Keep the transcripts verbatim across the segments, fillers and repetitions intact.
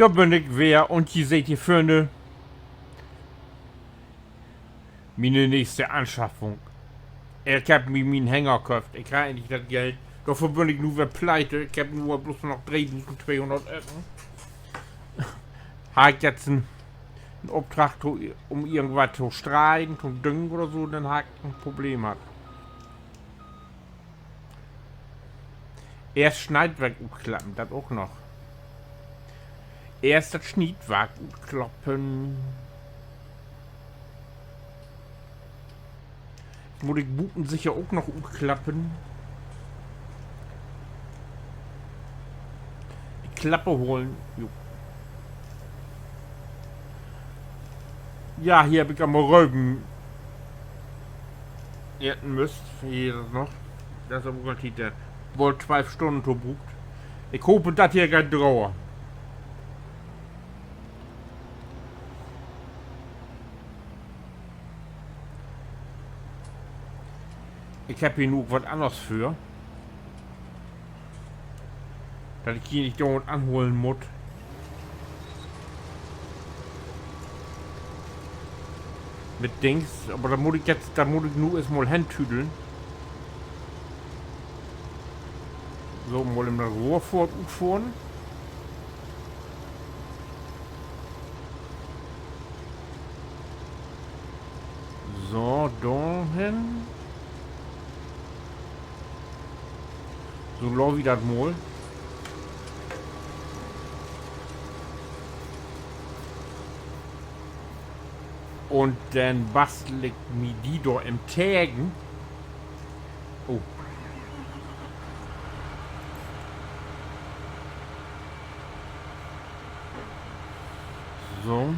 Dor bün ik weer un ji seht hier vörn miene nächste Anschaffung. Ik hebb mi mien Hänger köfft. Ik harr egentlich dat Geld. Dorför bün ik nu weer pleite. Ik hebb nu al bloots noch dreedusendtweehunnert Öcken. Harr ik jetzt en, en Opdrag, to, üm irgendwat to streien, to düngen oder so, denn harr ik en Problem hatt. Eerst Sniedwark utklappen, dat ok noch. Eerst dat Sniedwark utklappen. Mutt ik buten seker ok noch utklappen. De Klappe holen. Jo. Ja, hier heff ik al mal Röven eerten müsst. Hier dat noch. Dat is aver ok en Tiet, dor woll twölf Stunnen to bruukt. Ik hoop, dat hier geiht droger. Ik hebb hier nu ok wat anners för. Dat ik hier nich duernd anholen mutt. Mit Dings, aver dor mutt ik jetzt, dor mutt ik nu eerst mal hentüdeln. So, mal in dat Rohr foort, utfohren. So, dorhen. So, laat wi dat mal. Un denn bastel ik mi de dor in tegen. Oh. So.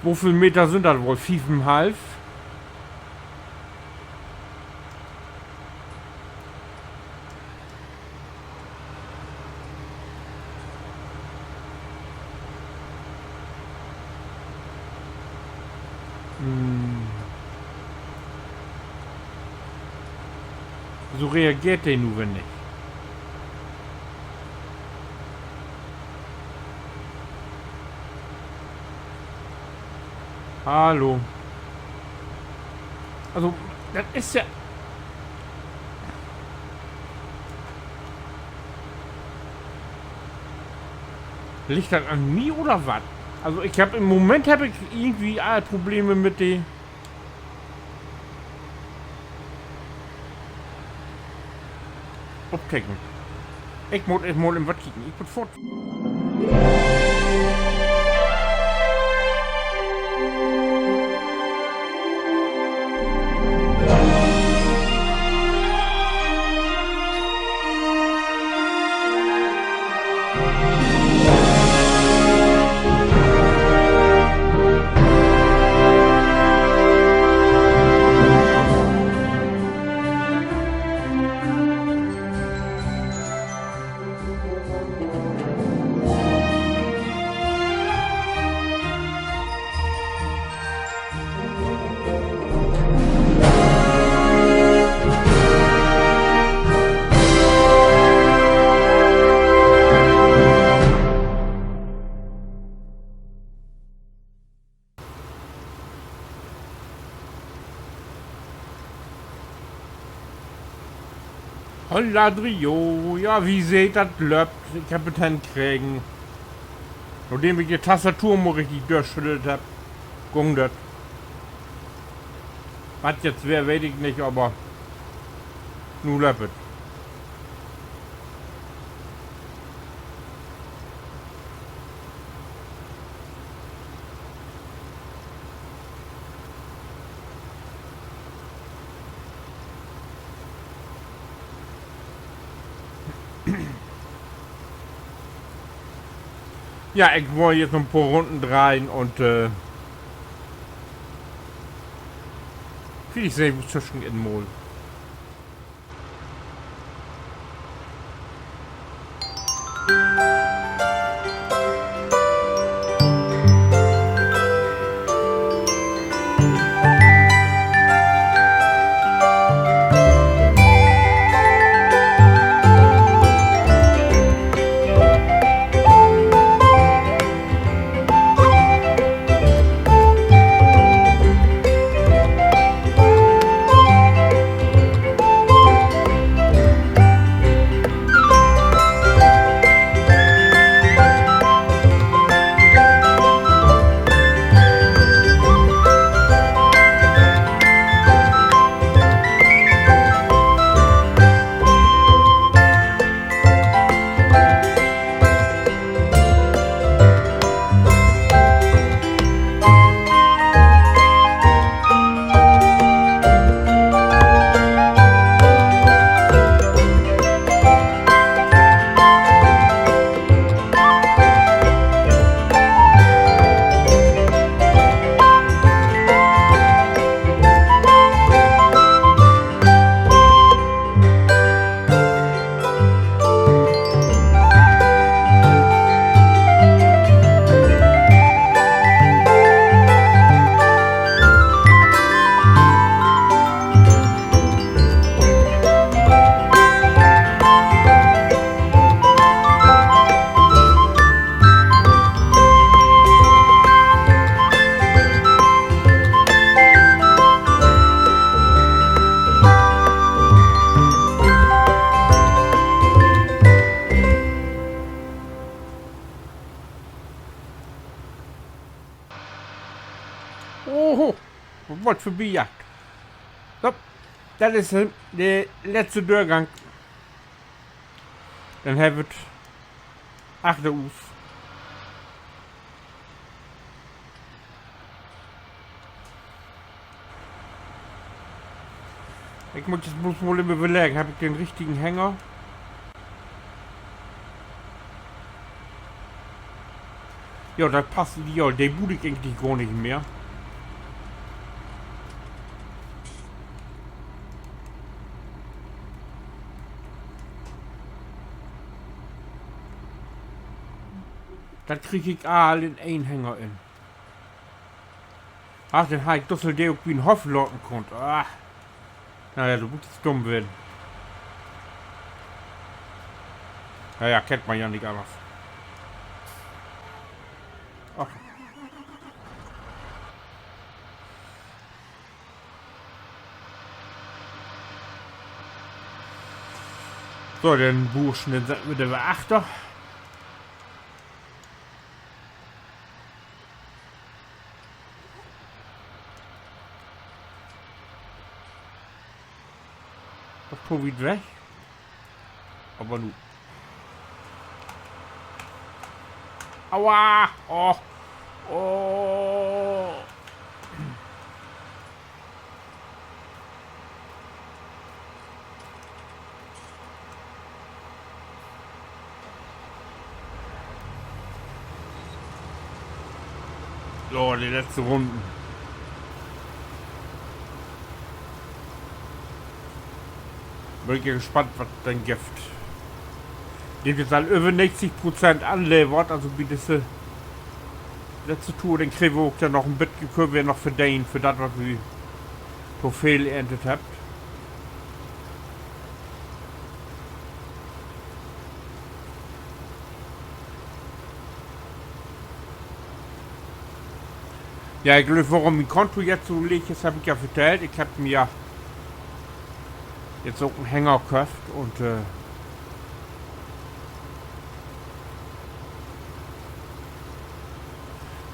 Woveel Meter sünd dat woll? Fiefenhalf? Hm. So reageert de nu weer nich. Hallo. Also, dat is ja, liggt dat an mi oder wat? Also, ik heff, in Moment heff ik irgendwie all Probleme mit de Opteken. Ik mutt, ik mutt even wat kieken. Ik mutt foort. Holla Drio, ja, wi seht, dat löppt. Ik heff dat henkregen. Nadem ik de Tastatur mal richtig dörschüddelt heff, gung dat. Wat jetzt weer, weet ik nich, aver nu löppt dat. Ja, ik wull jetzt noch en poor Runnen dreihn un, äh, villicht seh ik us tüschenin mal. Wat vörbi jagt. So, dat is, äh, de letzte Dörgang. Denn hebbt wi 't achter us. Ik mutt nu blots mal even överleggen, heff ik den richtigen Hänger? Ja, dat passt ideal. De bruuk ik egentlich gor nich mehr. Dat krieg ik all in een Hänger in. Ach, denn harr ik düsselden ok bi'n Hoff laten kunnt. Ach. Na ja, du muttst dumm ween. Na ja, kennt man ja nich anners. Ach. So, den Burschen, den setten wi dor weer achter. Doch to wiet weg. Aver nu. Aua! Oh! Oh! Ja, de letzte Runnen. Bün ik ja gespannt, wat dat denn gifft. De hett nu al över negentig Prozent anlevert, also bi disse letzte Tour, denn kriegt wi ok ja noch en beten, köönt wi noch verdenen för dat, wat wi to veel erntet hebbt. Ja, ik glööv, worüm mien Konto jetzt so leeg is, heff ik ja vertellt. Ik heff mi ja jetzt ok en Hänger köfft un, äh,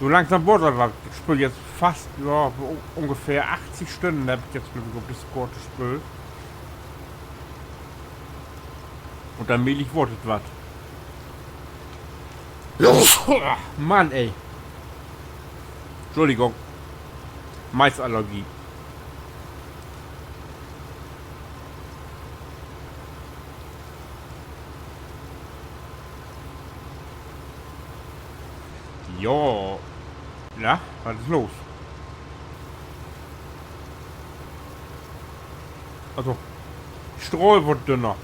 so langsam word dat wat. Ik speel jetzt fast, ja, so ungefähr achtzig Stünnen heff ik jetzt, glööv ik, op disse Koort speelt. Un allmählich word dat wat. Mann, ey. Entschuldigung. Maisallergie. Ja. Na, wat is los? Also, Stroh word dünner.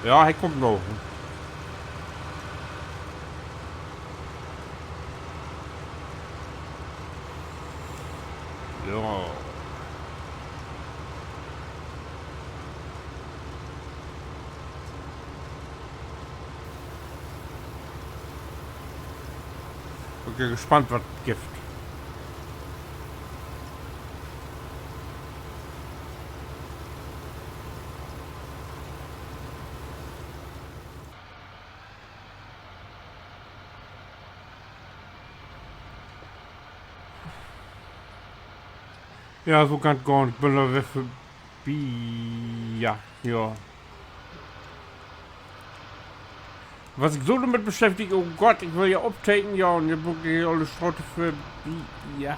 Ja, he kummt noch. Ja. Bün ja gespannt, wat dat gifft. Ja, so kann 't gahn. Ik bün dor weer vörbi. Ja, ja. Was ik so dormit beschäftigt, oh Gott, ik will ja opteken, ja, un nu bün ik hier alle Straat vörbi. Ja.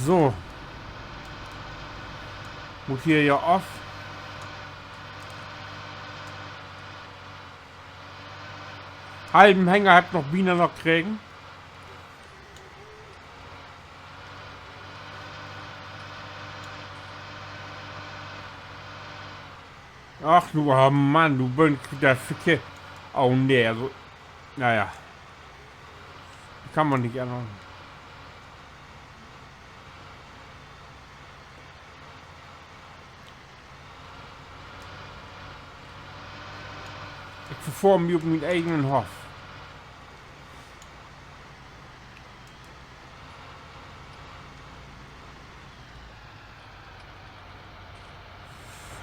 So. Mutt hier ja af. Halven Hänger heff ik noch bina noch kregen. Ach, nu, oh Mann, nu bün ik dat verkehrt. Oh nee, also, na ja. Kann man nich ännern. Ik verfohr mi op mien egen Hoff.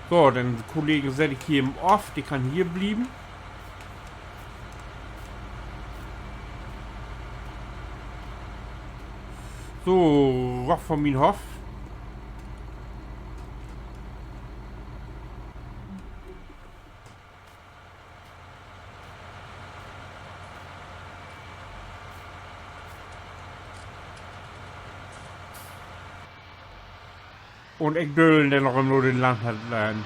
So, den Kollegen sett ik hier even of, de kann hier blieven. So, rop von mien Hoff. Un ik dödel denn noch even na den Landhandler hen.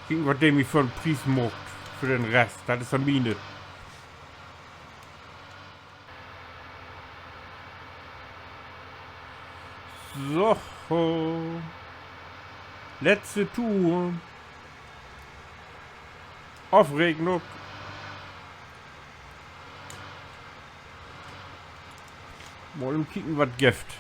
Kieken, wat de mi för 'n Pries maakt för den Rest. Dat is ja miene. So. Letzte Tour. Ofreknung. Mal even kieken, wat gifft.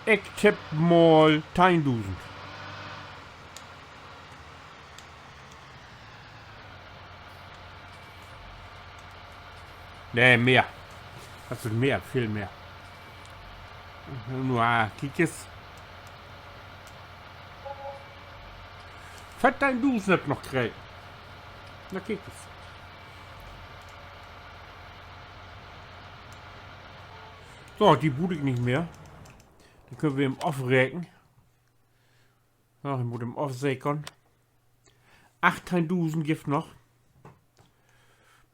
Ik tipp mal teihndusend. Nee, mehr. Dat sünd mehr, veel mehr. Na, kiek es. Veerteihndusend hebb ik noch kregen. Na, kiek es. So, de bruuk ik nich mehr. Denn köönt wi em ofreken. Ja, ik mutt em ofsekern. Achtteihntusend gifft noch.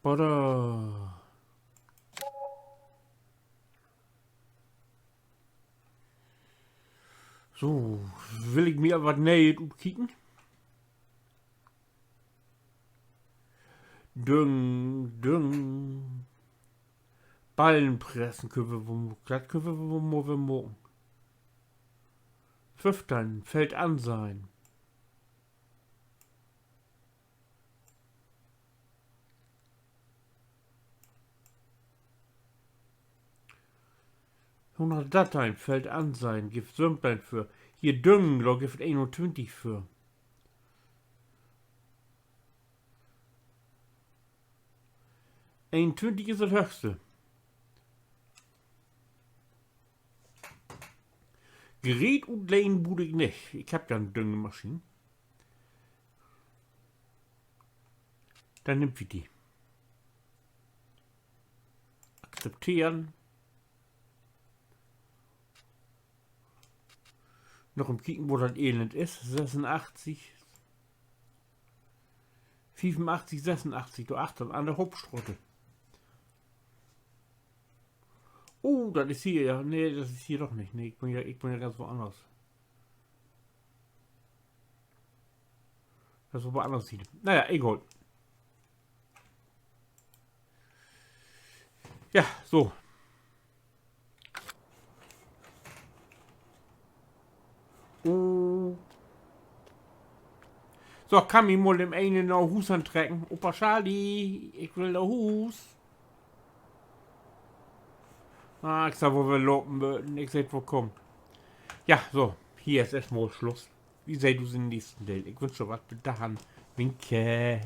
Bada. So, will ik mi wat Nee'et utkieken. Düngen, Düngen. Ballenpressen köönt wi, dat köönt wi mal weer maken. Föffteihn, Feld anseien. Hunnertdarteihn, Feld anseien, gifft söventeihn för. Hier düngen, dor gifft eenuntwintig för. Eenuntwintig is dat hööchste. Gereet utlehnen bruuk ik nich. Ik hebb ja 'n Düngemaschien. Denn nehmt wi de. Akzepteren. Noch even kieken, wo dat Elend is. Sössunachtzig. Fiefunachtzig, sössunachtzig, dor achtern an de Hauptstraat. Oh, dat is hier, ja. Nee, dat is hier doch nich. Nee, ik bün ja, ik bün ja ganz woanners. Dat is op de anner Siet. Na ja, egal. Ja, so. Oh. So, kann mi mal den enen na Huus antrecken. Opa Charlie, ik will na Huus. Ah, ik sall woll weer lopen, äh, ik seh, wo kummt. Ja, so, hier is eerstmal Sluss. Wi seht us in'n nächsten Deel. Ik wünsch jo wat, bet dahin. Winke.